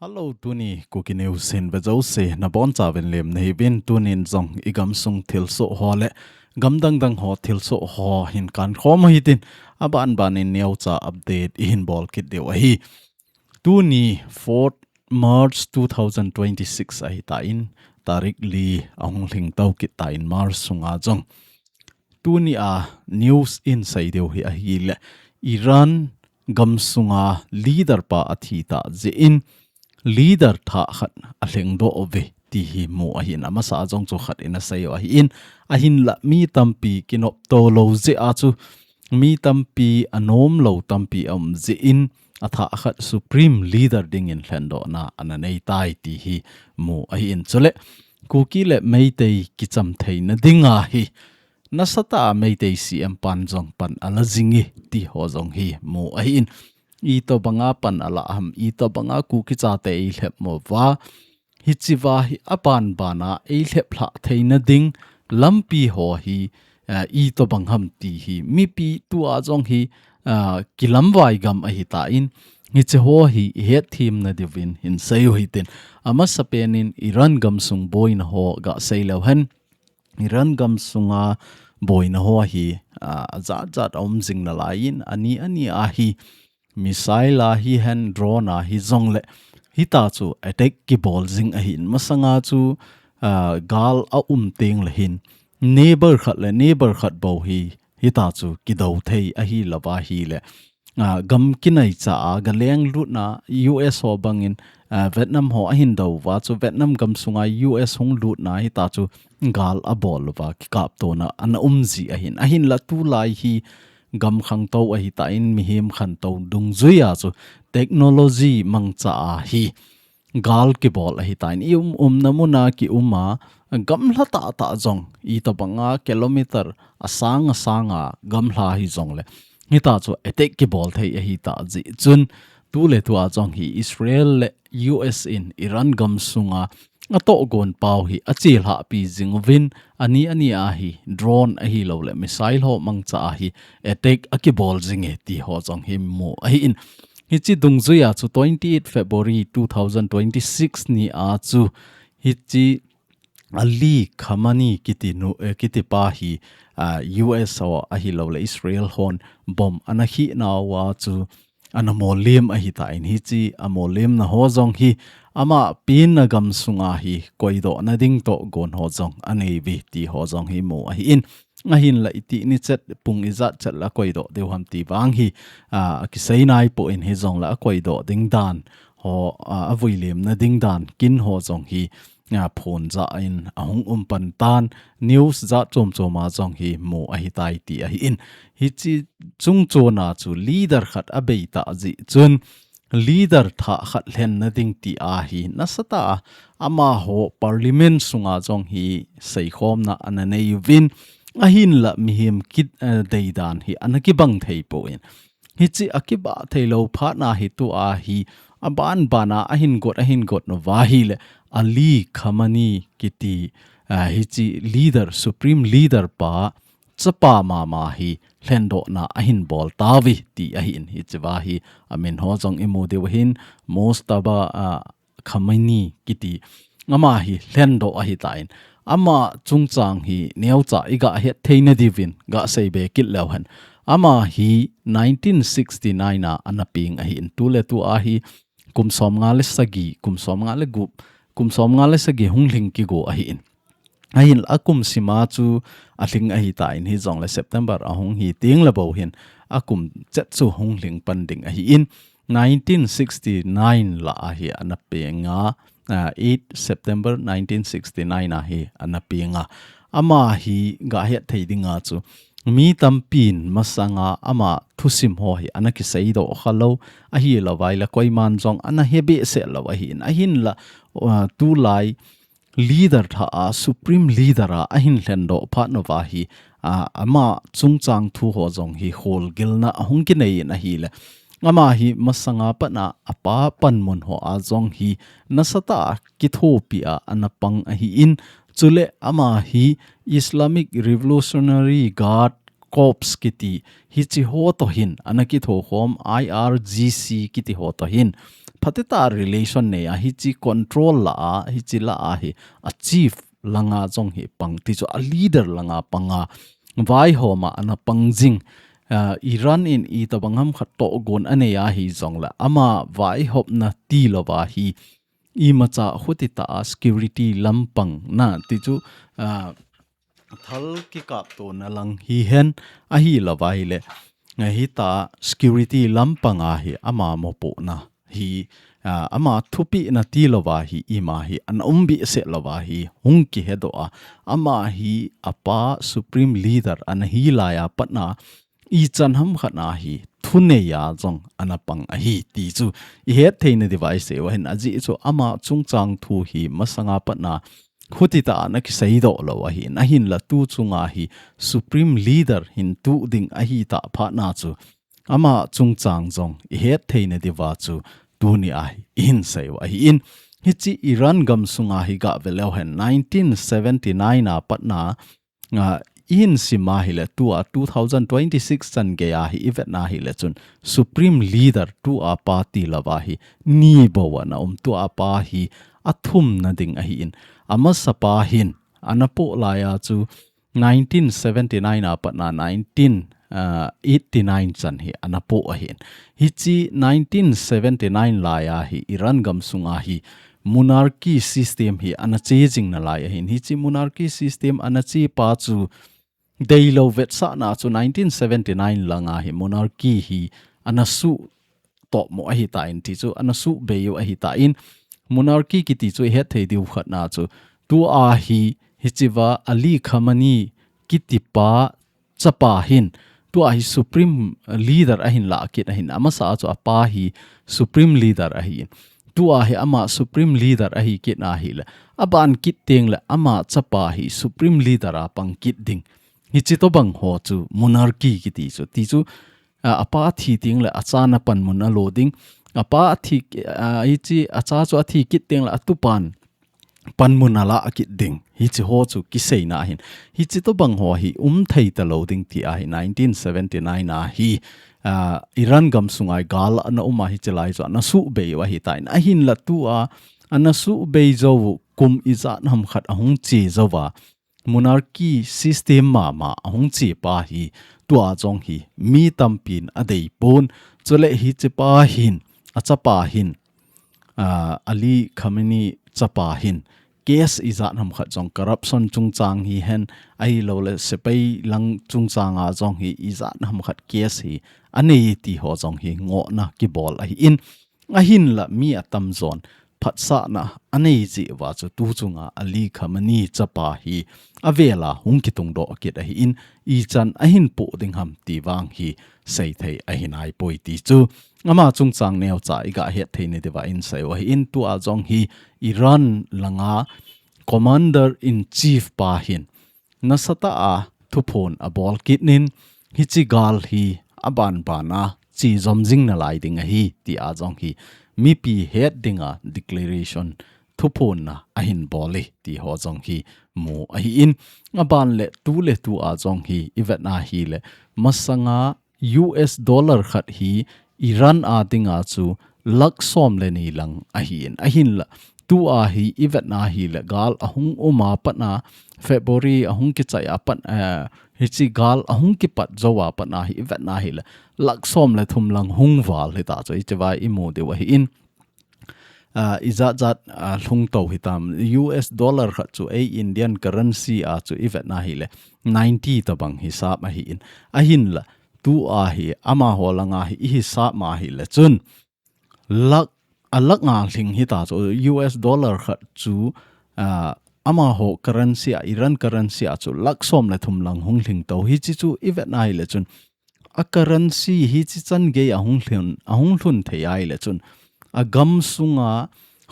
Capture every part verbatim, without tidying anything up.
Hello, tuni Kuki News hin vejouse nabonchauvin lemna hiuvin. Tunin jong igamsung thilsoh ho le gamdang dang ho thilsoh ho hin kankhom u hitin, aban banin neocha update ihin bol kit diu ahi. Tuni fourth March two thousand twenty-six ahitan, tarik li ahung lhingtou kit tan March sunga jong. Tunia news in sei diu hi ahile, Iran gamsunga leader pa athi tah jeh in leader thah khat alhengdoh uve ti hi mu ahin, amasa jong chu khat in asei u ahin, ahinla mi tampi kinopto lou jeh a chu mi tampi anomlou tampi aum jeh in athah khat supreme leader dingin lhendohna ana neitai ti hi mu ahin. Chule Kuki le Meitei kicham theina dinga hi nasatah a Meitei C M pan jong pan ala jing e ti ho jong hi mu ahin. Itobanga pan ala ham, itobanga Kuki chate eilhep mo uva, hichea hi aban bana eilhep lhah theina ding lampi ho hi, eh, itobang ham ti hi mipi tua jong hi, eh, kilamvai gam ahitan, hiche ho hi ihetthem na diuvin hin sei u hitin. Amasapen in Iran gamsung boina ho gasei leu hen. Iran gamsunga boina ho hi, ah, ajat jat aum jing nalaiyin, ani ani a hi missile a hihen, drone a hijongle hita chu attack kibol jing ahin, masanga chu, ah, gal aum tengle hin neighbor khat le neighbor khat bou hi hita chu kidou thei ahilouva ahile, ah, gam kinaicha a galeng lutna U S ho bangin, ah, Vietnam ho ahin dou uva chu Vietnam gamsunga U S hung lutna hita chu gal abol uva kikaptona ana um ji ahin. Ahinla tulai hi gam khangtou ahitan, mihem khantou dungjuia chu technology mangcha a hi gal kibol ahitan, i um umna muna kiuma gamla tahtah jong itobanga kilometer asang asanga gamla hijongle hita chu attack kibol thei ahitah jeh chun tuletua jong hi Israel le U S in Iran gamsunga atohgon pau hi achelhahpi jing uvin, ani ani a hi drone ahiloule missile ho mangcha a hi attack akibol jing e ti ho jong hi mu ahin. Hiche dungjuia chu twenty-eight February two thousand twenty-six nia chu hiche Ali Khamenei kiti nu, eh, kiti pa hi, ah, U S ho ahiloule Israel hon bomb ana khih nauva chu ana mollem ahitan, hiche amollemna ho jong hi ama penna gamsunga hi koidohna ding tohgon ho jong anei uve ti ho jong hi mu ahin. Ahinla iti ni chet pung ijat chet la koidoh diu ham ti vang hi, ah, akisei naipoi, hijongle akoidoh ding dan ho, ah, avuilemna ding dan kin ho jong hi, ah, phonjah in ahung um pan tan, news jat chom chom a jong hi mu ahitai ti ahin. Hiche chungchona chu leader khat abeitah jeh chun leader thah khat lhenna ding tia hi nasatah a amaho parliament sunga jong hi seikhomna ana nei uvin, ahinla mihem kit, eh, deidan hi ana kibang thei poi. Hiche akibah theilou phatna hi tua hi aban bana ahin got, ahin got nauva ahile Ali Khamenei kiti, ah, hiche leader, supreme leader pa chapa mama hi lhendohna ahin bol tauve ti ahin, hichea hi amin ho jong imu diu ahin, Mojtaba, ah, Khamenei kiti ama hi lhendoh ahitan, ama chungchang hi neocha iga hetthei na diuvin gasei be kit leu hen. Ama hi nineteen sixty-nine a ana peng ahin, tuletua hi kum somnga le sagi, kum somnga le gup, kum somnga le sagi hung lhing kigo ahin. Ahinla akum sima chu alhing ahitan, hijongle September ahung hi tengle bou hin akum chet chu hung lhing pan ding ahin, nineteen sixty-nine lah a hi ana penga, ah, eight September nineteen sixty-nine a hi ana penga. Ama hi gahetthei dinga chu mi tampin masanga ama thusim ho hi ana kiseidoh khalou, ahilouva ahile koiman jong ana hebehseh lou ahin. Ahinla, ah, tulai leader thah a, supreme leader a ahin lhendoh phat nauva hi, ah, ama chungchang thu ho jong hi kholgilna ahung kinei in ahile, ama hi masanga pat a apa panmun hoa jong hi nasatah a kithopi a ana pang ahin, chule ama hi Islamic Revolutionary Guard Corps kiti, hichi ho to hin, ana kitho khom I R G C kiti ho to hin, phateta relation nei a, hichi control la a, hichi la a hi, a chief langa jong hi pang, ti chu a leader langa panga, vaihoma ana pang jing, ah, Iran in itobang ham khat togon anei a hi jong la, ama vaihopna ti lova hi, imacha khuti ta a security lampang na ti chu, ah, thal kikap to na lang hi hen ahi lova hi le, nga hi ta security lampang a hi ama mopo na hi, ah, ama thupi na ti lova hi ima hi ana umbi se lova hi hung kihedo a, ama hi apa supreme leader ana hi lai a pat na ichan ham khat na hi thunei a jong ana pang ahi ti chu i het theina device se wa hin aji chu ama chungchang thu hi masanga pat na khuti ta ana kisei do lo ahi in ahin la tu chunga hi supreme leader hin tu ding ahi ta pha na chu ama chungchang jong i het theina diva chu tuni a hi i hin sei wa ahi in hichi Iran gam sunga hi ga veleu hen nineteen seventy nine a pat na nga i hin sima hi le tu a two thousand twenty six chan gei a hi i vet na hi le chun supreme leader tu a pa ti lova hi ni bo ana um tu a pa hi a thum na ding ahi in amasa pa hin ana po lai a chu nineteen seventy nine a pat na nineteen eighty nine chan hi ana po ahi in hichi nineteen seventy nine lai a hi Iran gam sunga hi monarchy system hi ana che jing na lai ahi in hichi monarchy system ana che pa chu deilo vetsahna chu nineteen seventy nine langa hi monarchy hi ana su top mo ahi ta in ti chu ana su bei u ahi ta in monarchy kiti chu i het thei diu khat na chu tu a hi hichiva Ali Khamenei kiti pa chapa hin tu a hi supreme leader ahin la kit ahin amasa chu apa hi supreme leader ahi in tu a hi ama supreme leader ahi kit na hi le aban kit teng le ama chapa hi supreme leader a pang kit ding hichi to bang ho chu monarchy kiti chu ti chu a, apa thi ting le achana panmun a lo ding apa thi a, hichi acha chu athi kit teng le atupan panmun a la a kit ding hichi ho chu kiseina hin hichi to bang ho hi um thei ta lo ding ti a hi nineteen seventy nine a hi a, Iran gam sungai gal ana um a hichi lai chu ana su bei u ahi ta in ahin la tu a ana su bei zo kum ijat ham khat ahung che zo va monarchy system mama ahung che pa hi tu a jong hi mi tampin adei pon chule hichi pa hin achapa hin a, Ali Khamenei chapa hin case ijat ham khat jong corruption chungchang hi hen ahi lo le sepai lang chungchang a jong hi ijat ham khat case hi anei ti ho jong hi ngohna kibol ahi in ahin la mi atam zon phatsahna anei ji va chu tu chunga Ali Khamenei chapa hi avela hung kitung do kit ahi in ichan ahin po ding ham ti vang hi sei thei ahi nai poi ti chu ama chungchang neo cha i ga het thei ni diva in sei u ahi in tu a jong hi Iran langa commander in chief pa hin nasata a thuphon abol kit nin hichi gal hi aban ban a chi zom jing na lai ding ahi ti a jong hi mipi het dinga declaration thuphon na ahin bol e ti ho jong hi mu ahi in aban le tu le tu a jong hi i vet na hi le masanga U S dollar khat hi Iran a dinga chu lakh som le ni lang ahi in ahin la tu a hi i vet na hi le gal ahung um a pat na February ahung kichai a pat eh, hichi gal ahung kipat zo a pat na hi i vet na hi le lakh som le thum lang hung val hi ta chu hichi vai i mu deu ahi in a, ijat jat a, lhung to hitam U S dollar khat chu ei Indian currency a chu i vet na hi le ninety ta bang hisap ahi in ahin la tu a hi ama ho langa hi i hisap ma hi le chun lakh a lakh nga hling hi ta chu U S dollar khat chu a, ama ho currency a Iran currency a chu lakh som le thum lang hung hling to hichi chu i vet na hi le chun a currency hichi chan gei ahung hlun ahung hlun thei ai le chun a gam sunga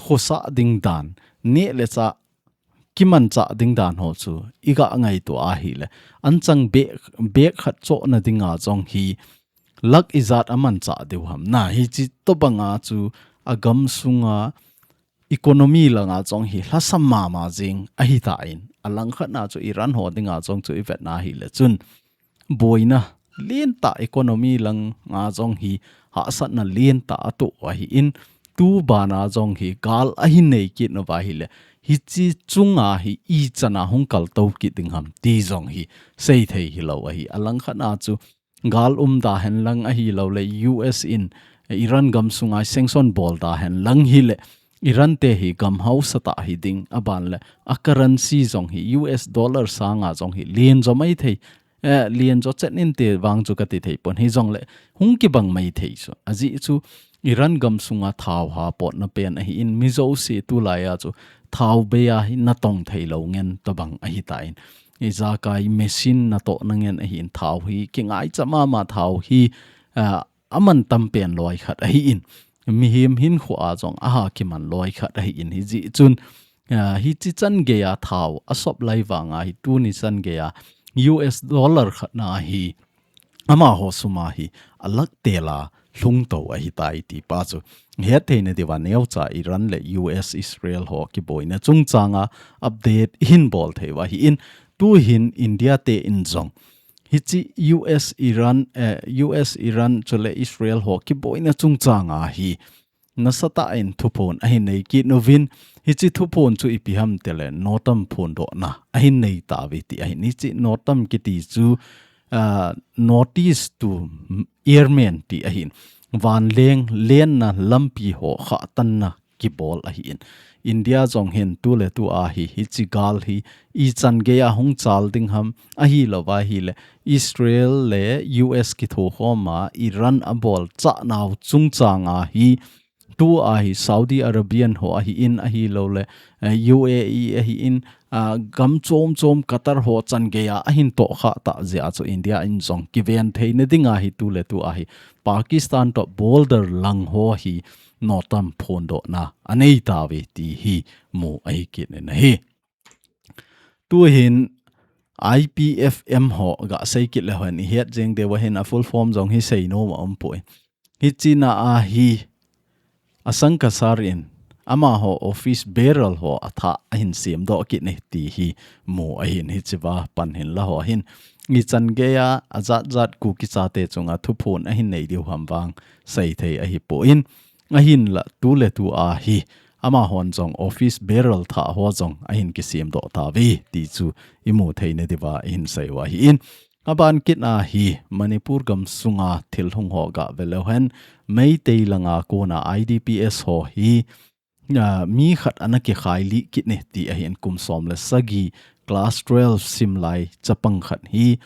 khosa ding dan ne le cha kiman cha ding dan ho chu i ga ngai tu ahi le an chang be be khat cho na dinga jong hi lakh ijat aman cha deu ham na hichi to banga chu a gam sunga economy langa jong hi lhasam mama jing ahi ta in a lang khat na chu Iran ho dinga jong chu i vet na hi le chun boina lentah economy langa jong hi hahsatna lentah atoh ahin, tu bana jong hi gal ahin nei kit nauva ahile, hiche chunga hi ichan a hung kaltou kit ding ham ti jong hi seithei hilou ahi. Alangkhat a chu gal umda henlang ahilou le U S in Iran gamsunga sanction bolda henlang hile Iran te hi gam hausatah hiding, aban le a currency jong hi U S dollar sanga jong hi lenjo maithei, eh, lenjo chet inte vang chu kati thei pon, hijongle hung kibang maithei chu. Ajeh chu Iran gamsunga thao hapotna pen ahin, mi jouse tulai a chu thao bei a hi natong theilou ngen tobang ahitan. Ijakai machine natohna ngen ahin, thao hi kingaicha mama, thao hi, ah, amantam pen loi khat ahin. Mihem hinkhoa jong aha kiman loi khat ahin, hijeh chun, ah, hiche changeiya thao asop lai vanga hi tuni changeiya U S dollar khatna hi amaho suma hi alakh tela lhungtou ahitai tipa chu hetthei nadiuva neocha Iran le U S Israel ho kiboina chungchanga update hin bol thei uva ahin, tuhin India te in jong hiche U S Iran, eh, U S Iran chule Israel ho kiboina chungchanga hi nasatah in thuphon ahin nei kit nauvin, hiche thuphon chu ipi ham tile NOTAM phondohna ahin nei tauve ti ahin, hiche NOTAM kiti chu, ah, notice to airmen ti ahin, vanleng lenna lampi ho khahtanna kibol ahin. India jong hin tuletua hi hiche gal hi ichan geiya hung chal ding ham, ahilouva ahile Israel le U S kithokhoma Iran abol chah nau chungchanga hi tua hi Saudi Arabian ho ahin, ahiloule, eh, U A E ahin, ah, gam chom chom Qatar ho changeiya ahin tohkhah tah jeh a chu India in jong kiven theina dinga hi tuletua hi Pakistan toh border lang ho hi NOTAM phondohna anei tauve ti hi mu ahi kit in ahi. Tuhin I P F M ho gasei kit leuhen ihet jeng diu ahin, a full form jong hi seinom aumpoi. Hichea hi Asankasar in amaho office bearer ho athah ahin semdoh kit e ti hi mu ahin, hichea pan hinla ho hin ichan geiya ajat jat Kuki chate chunga thuphon ahin nei diu ham vang seithei ahipon, ahinla tuletua hi amahon jong office bearer thah ho jong ahin kisemdoh tauve ti chu imu theina diuva ihin sei u ahin. Aban kitna hi Manipur gamsunga thil hung ho gave leuhen, Meitei langa kona I D P S ho hi, ah, mi khat ana kikhailih kit e ti ahin, kum som le sagi class twelve simlai chapang khat hi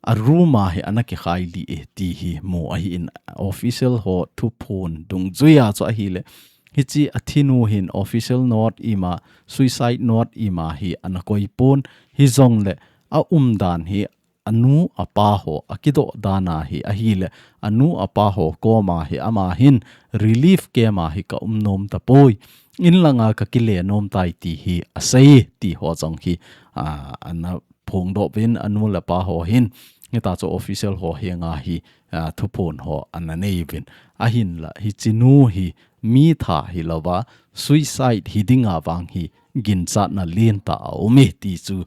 a room a hi ana kikhailih e ti hi mu ahin, official ho thuphon dungjuiya chu ahile hiche athinu hin official note ima, suicide note ima hi ana koipon, hijongle aumdan hi anu apa ho akidoh dan ahi, ahile anu apa ho koma hi ama hin relief camp a hi kaum nom tapoi, inlanga kakile nom tai ti hi asei ti ho jong hi, ah, ana phongdoh uvin anu le apa ho hin hitachu official ho henga hi, ah, thuphon ho ana nei uvin, ahinla hichenu hi mi that hilouva suicide hidinga vang hi ginchatna lentah aume ti chu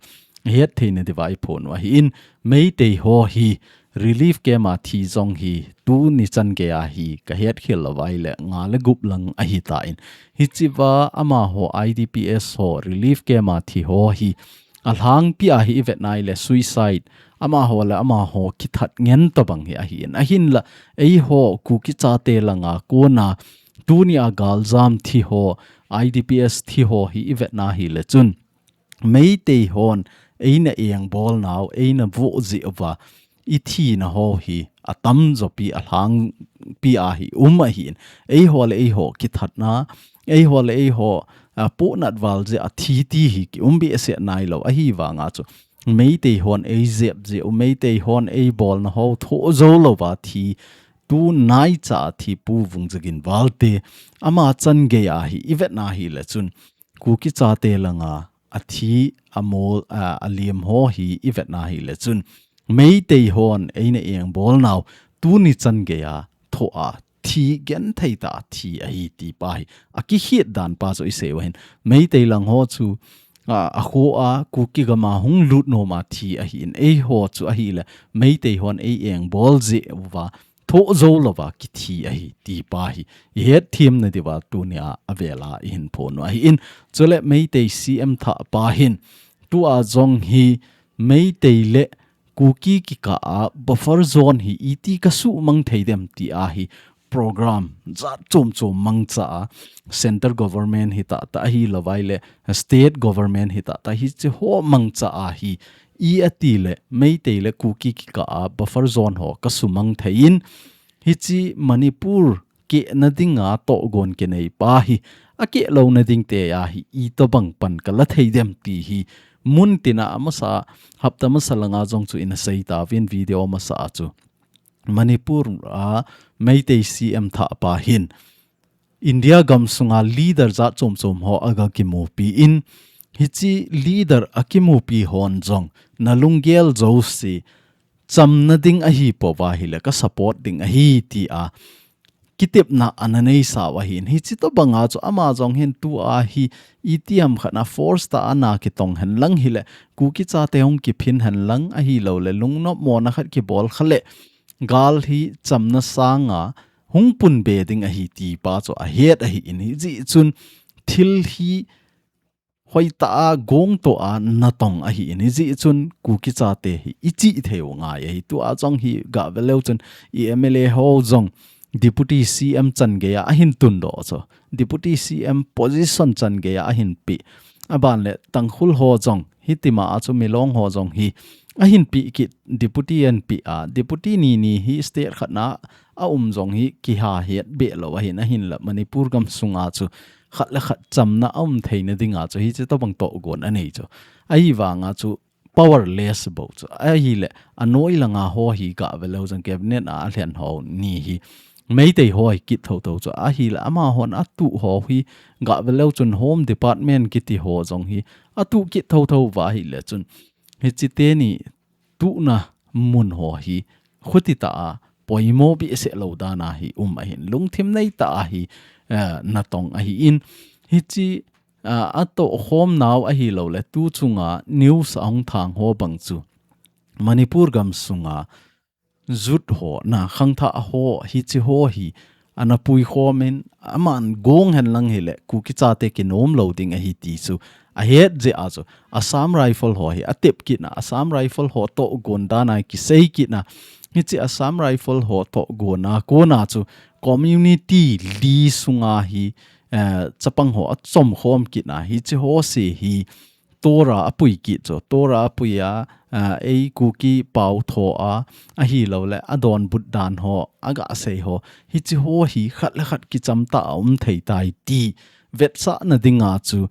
hetthei nadiuva iphon u ahin, Meitei ho hi relief camp a thi jong hi tuni changeiya hi kahet khel louva ahile nga le gup lang ahitan, hichea amaho I D P S ho relief camp a thi ho hi alhangpia hi ivet nahile suicide amaho le amaho kithat ngen tobang hi ahin, ahinla eiho Kuki chate langa kona tunia galjam thi ho, I D P S thi ho hi ivet nahile chun Meitei hon eina engbol nau, eina voh jeh uva ithina ho hi atamjopi alhangpia hi um ahin, eiho le eiho kithatna, eiho le eiho, ah, pohnat val jeh a thi ti hi kium behseh nailou ahivanga chu Meitei hon eijep jeh u, Meitei hon eibolna ho thoh jou louva thi, tunaicha a thi Pu Vungzagin Valte ama changeiya hi ivet nahile chun Kuki chate langa athi amol, ah, alem ho hi ivet nahile chun Meitei hon eina engbol nau tuni changeiya thoh a thi, genthei tah a thi ahi tipa hi akikhet dan pa chu isei u ahin, Meitei lang ho chu a, a kho a Kuki gam a hung lut nom a thi ahin, eiho chu ahile Meitei hon ei engbol jeh uva thoh jou louva kithi ahi ti pa hi i het them na diuva tunia avel a i hin phon u ahin. Chule Meitei C M thah pa hin tua jong hi Meitei le Kuki kikah a buffer zone hi iti ka sumang thei dem ti ahi program jat chom chom mangcha a, central government hi tah tah ahi lou vai le state government hi tah tah hichi ho mangcha ahi i ati le Meitei le Kuki kikah a buffer zone ho ka sumang thei in hichi Manipur keh na dinga tohgon kinei pa hi a keh lou na ding te ahi i tobang pan ka la thei dem ti hi mun tina a masa hapta masa langa jong chu ina sei tauvin video masa a chu Manipur a Meitei C M thah pa hin India gam sunga leader jat chom chom ho aga kimupi in hichi leader a kimupi hon jong na lunggel jouse chamna ding ahi pouva hile ka support ding ahi ti a kitepna ana nei sau ahin hichi tobang a chu ama jong hin tua hi itiam khat na force tah a na kitong hen lang hile Kuki chate hung kiphin hen lang ahi lou le lungnop mona khat kibol kha le gal hi chamna sanga hung pun be ding ahi ti pa chu a het ahin hijeh chun thil hi hoitah a gong toh a natong ahin hijeh chun Kuki chate hi i chih thei u ngai ahi tua jong hi ga ve leu chun i M L A ho jong Deputy C M chan gei a ahin tun doh chu Deputy C M position chan gei a ahin pi aban le Tangkhul ho jong hitima a chu Milong ho jong hi ahin pi kit Deputy an pi a Deputy ni ni hi state khat na a um jong hi kiha het be lou ahin ahin la Manipur gam sunga chu khat le khat chamna a um theina dinga chu hichi tobang tohgon a nei chu. Ahivanga chu powerless bou chu. Ahile a noi langa ho hi ga ve leu jong cabinet a a lhen ho ni hi Meitei ho hi kit tho tho chu. Ahile ama hon a tuh ho hi ga ve leu chun Home Department kiti ho jong hi a tuh kit tho tho va hile chun hichi teni tuhna mun ho hi khuti tah a poimo behseh lou dan a hi um ahin lungthim nei tah a hi, eh, natong ahin hichi, ah, a tohkhom nau ahi lou le tu chunga news a hung thang ho bang chu Manipur gam sunga jut ho na khangthah ho hichi ho hi ana pui khomin aman gong hen lang hile Kuki chate kinom lou ding ahi ti chu a het jeh a chu Assam Rifle ho hi a tep kit na Assam Rifle ho tohgon dan a kisei kit na hichi Assam Rifle ho tohgon a kona chu community li sunga hi, eh, chapang ho a chom khom kit na hichi ho se hi Torah a pui kit chu, Torah a pui a, ah, ei Kuki pau tho a, ahi lou le, a donbut dan ho, a ga sei ho. Hichi ho hi khat le khat kicham tah a um thei tai ti. Vetsahna dinga chu,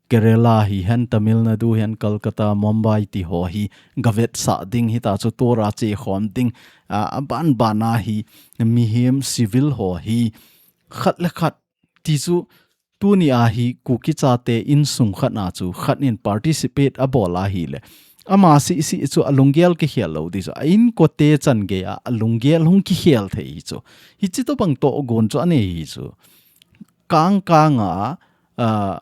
Kerala hi hen, Tamil Nadu hi hen, Kolkata, Mumbai ti ho hi, ga vetsah ding hita chu Torah che khom ding, ah, a ban ban a hi, mihem civil ho hi, khat le khat ti chu, tuni a hi Kuki chate insung khat na chu khat in participate a bol a hile. Ama sisi chu a lunggel kikhel lou di chu. A inkote chan gei a, a lunggel hung kikhel thei hi chu. Hichi tobang tohgon chu a nei hi chu. Kang kang a, ah,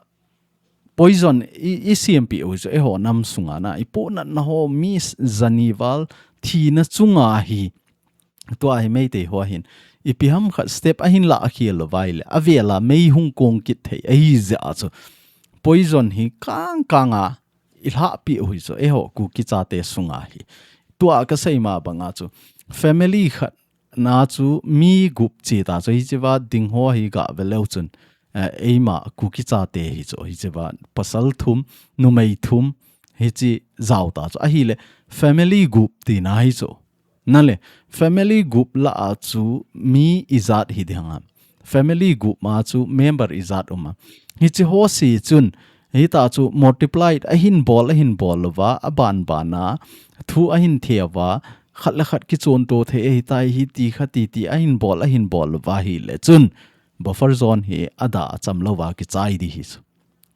poison i, i siam pi u chu eiho nam sunga na. I pohnatna ho mi s-, zani val thina chunga hi. Tua hi Meitei ho hin. Ipi ham khat step a hin la a khel lou vai le. A vela mei hung kong kit thei. Ahi jeh a chu. Poison hi kang kang a i lhah pi u hi chu. Eiho Kuki chate sunga hi. Tua ka sei ma bang a chu. Family khat na chu mi gup chi ta chu hichi va ding ho hi ga ve leu chun. Eh, eima Kuki chate hi chu. Hichi va pasal thum, numei thum, hichi jao ta chu. Ahile family gup ti na hi chu. Nale, family gup la a chu mi ijat hi ding ham. Family gup ma chu member ijat um a. Hichi ho si chun, hita chu multiplied a hin bol, a hin bol lou va, a ban ban a, thu a hin thei va, khat le khat kichon to thei ahi tai hi ti kha ti ti a hin bol, a hin bol lou va hile chun, buffer zone hi a da a cham lou va kichai di hi chu.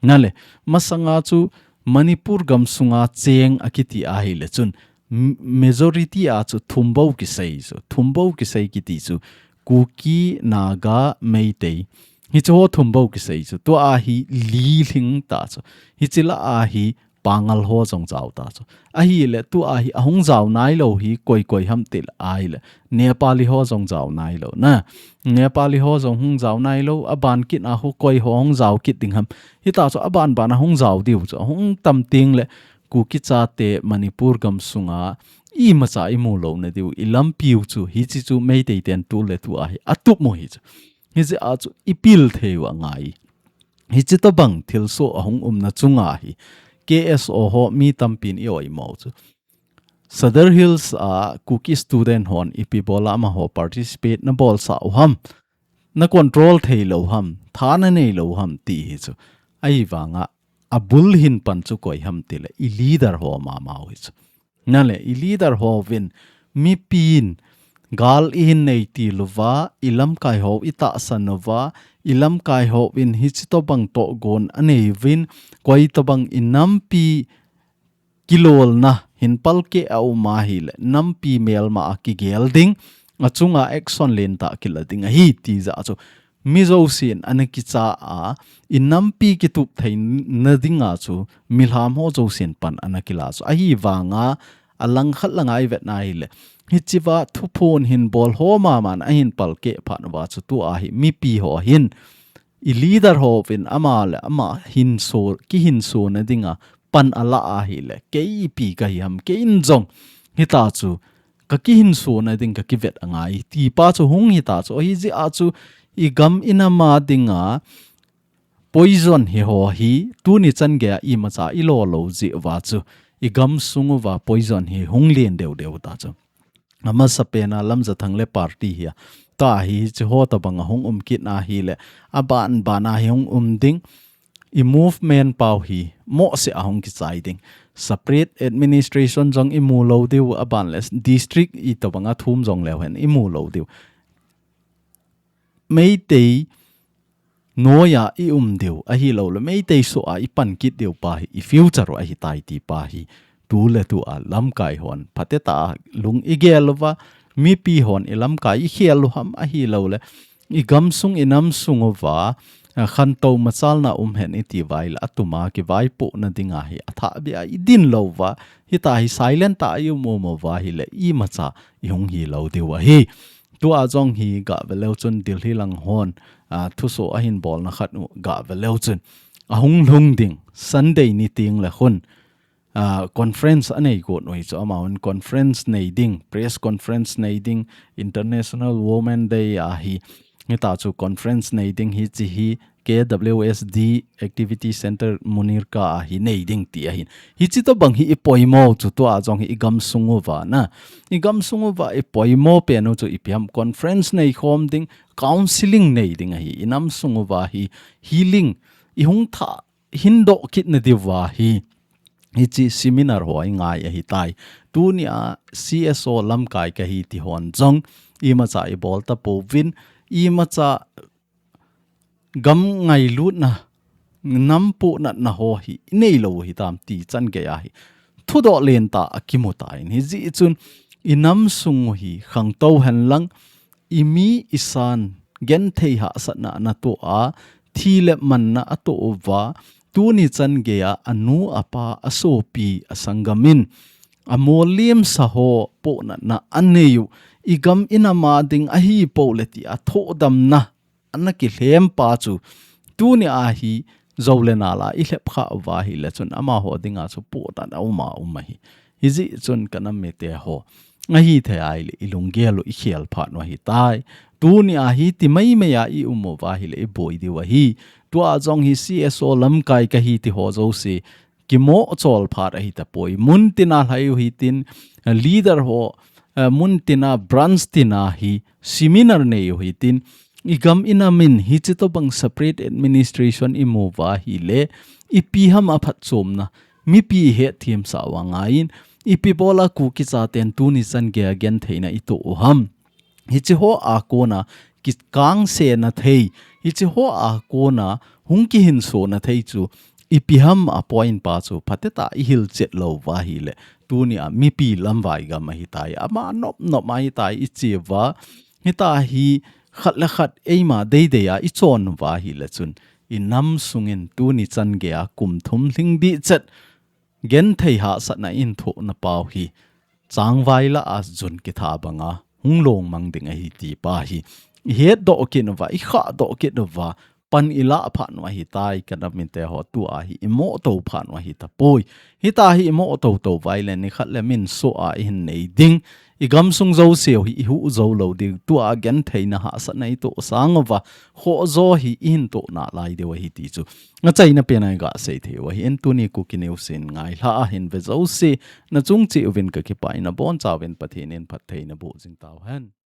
Nale, masanga chu Manipur gam sunga cheng a kiti a hile chun, m-, majority a chu thum bou kisei chu, thum bou kisei kiti chu, Kuki, Naga, Meitei, Hiche ho thum bou kisei chu. Tua hi li lhing ta chu. Hiche lah a hi Pangal ho jong jao ta chu. Ahile tua hi ahung jao nailou hi koi koi ham ti leh ahile Nepali ho jong jao nailou na. Nepali ho jong hung jao nailou, aban kit a khu koi ho hung jao kit ding ham. Hita chu aban ban a hung jao diu chu. Hung tam teng leh Kuki chate Manipur gam sunga imacha imu lou na diu, ilampiu chu, hiche chu Meitei ten tu le tu a hi atup u hi chu. Hiche a chu ipil thei u angai. Hiche tobang thilsoh ahung umna chunga hi K S O ho mi tampin i oimo chu. Sadar Hills a Kuki student hon ipi bol a amaho participate na bolsah u ham, na control thei lou ham, tha na nei lou ham ti hi chu. Ahivanga abul hin pan chu koi ham ti leh i leader ho mama u hi chu. Nale, i leader hovin, mipin, gal ihin nei til uva, ilamkai ho itahsan uva, ilamkai hovin hiche tobang tohgon anei uvin, koi tobang inampi kilolna hin palkeh a um ahile, nampi melma a kigel ding, achunga action lentah kila ding ahi ti jeh chu. Mi jousen ana kicha a, inampi kitup theina dinga chu, milham ho jousen pan ana kila chu. Ahivanga, alangkhat langa ivet na ahile, hichea thuphon hin bol ho maman ahin palkeh phat uva chu tua hi, mipi ho hin, i leader hovin ama le ama hinso, kihinso na dinga pan ala ahile, kei ipi kahi ham, kei in jong hita chu kakihinso na ding kakivet angai. Tipa chu hung hita chu, hijeh a chu igam inam a dinga poison hi ho hi, tuni chan geiya imacha ilo lou jeh uva chu, igam sung uva poison hi hung len deu deu ta chu. Amasapen a Lamjathang le party hi a. Tua hi hiche ho tobang ahung um kit na ahile, aban ban a hi hung um ding, i movement pau hi mohseh a hung kichai ding. Separate administration jong imu lou diu, aban le district itobang a thum jong leu hen imu lou diu. Meitei noiya i um diu, ahilou le Meitei soh a i pan kit diu pa hi, i future u ahitai ti pa hi, tu le tu a lamkai hon phatecha a lung igel uva, mipi hon ilamkai ikhel u ham ahilou le, igam sung inam sung uva, a, khantou machalna um hen iti uva ahile, atuma kivaipohna dinga hi athah beh a idin lou uva, hita hi silent a i um um uva ahile, imacha ihung hilou diu ahi. Tua jong hi gah ve leu chun Delhi lang hon, a, thusoh ahin bolna khat u gah ve leu chun. Ahung lhung ding, Sunday ni teng le khun, a, conference anei got u hi chu amahon conference nei ding, press conference nei ding, International Women Day a hi, hita chu conference nei ding hiche hi, K W S D Activity Center Munirka a hi nei ding ti ahin. Hiche tobang hi ipoimo chu tua jong hi igam sung uva na. Igam sung uva ipoimo pen u chu ipi ham conference nei khom ding, counseling nei ding ahi. Inam sung uva hi healing, ihung thah, hin doh kit na diuva hi. Hiche seminar ho ingai ahitai. Tunia C S O lamkai kahi ti hon jong, imacha ibol tapouvin, imacha gam ngailutna, nam puhnatna ho hi inei lou hitam ti chan geiya hi thudoh lentah a kimu tan, hijeh chun inam sung u hi khangtou henlang, imi isan genthei hahsatna natoh a, thi le manna atoh uva, tuni chan geiya anu apa asopi asanggam in amolem sa ho puhnatna anei u, igam inam a ding ahipou le tia thohdamna ana kilhem pa chu, tunia hi jou le nal a ilhep kha uva ahile chun amaho dinga chu puhnat a um a um ahi. Hijeh chun ka nam mite ho, ahithei ahile ilunggel u ikhel phat u ahitai. Tunia hi ti maimai a i um uva ahile iboi diu ahi. Tua jong hi C S O lamkai kahi ti ho jouse, kimoh chol phat ahitapoi. Mun tina lhai u hitin, leader ho, eh, mun tina branch tina hi seminar nei u hitin, igam inam in hiche tobang separate administration imu uva ahile, ipi ham aphatchomna, mipi ihet themsah u angaiyin, ipi bola Kuki chaten tuni chan geiya gentheina itoh u ham. Hiche ho a kona kikangse na thei, hiche ho a kona hung kihinso na thei chu, ipi ham a point pa chu phatecha ihilchet lou uva ahile, tunia mipi lamvai gam ahitai, ama nop nop ahitai iche uva, hita hi khat le khat eima deidei a i chon uva ahile chun, i nam sungin tuni chan gei a kum thum lhing dih chet, genthei hahsatna i hin thohna pau hi, changvai lah a jun kitha banga hung longmang ding ahi ti pa hi i hetdoh kit uva, i khahdoh kit uva, pan i lah phat u ahitai, ka nam mite ho. Tua hi i moh to phat u ahi tapoi. Hitia hi i moh to to uva ahile nikhat le min soh a i hin nei ding, i gamsung jouse u hi i huh jou lou ding. Tua gentheina hahsatna i toh sang uva, khoh jo hi i hin toh nalai diu ahi ti chu achaina pen a i ga sei thei u ahi. Tuni Kuki News in ngailha a hin ve jouse, na chung cheh uvin ka kipah in, abonchauvin Pathen in phatthei naboh jing tauhen.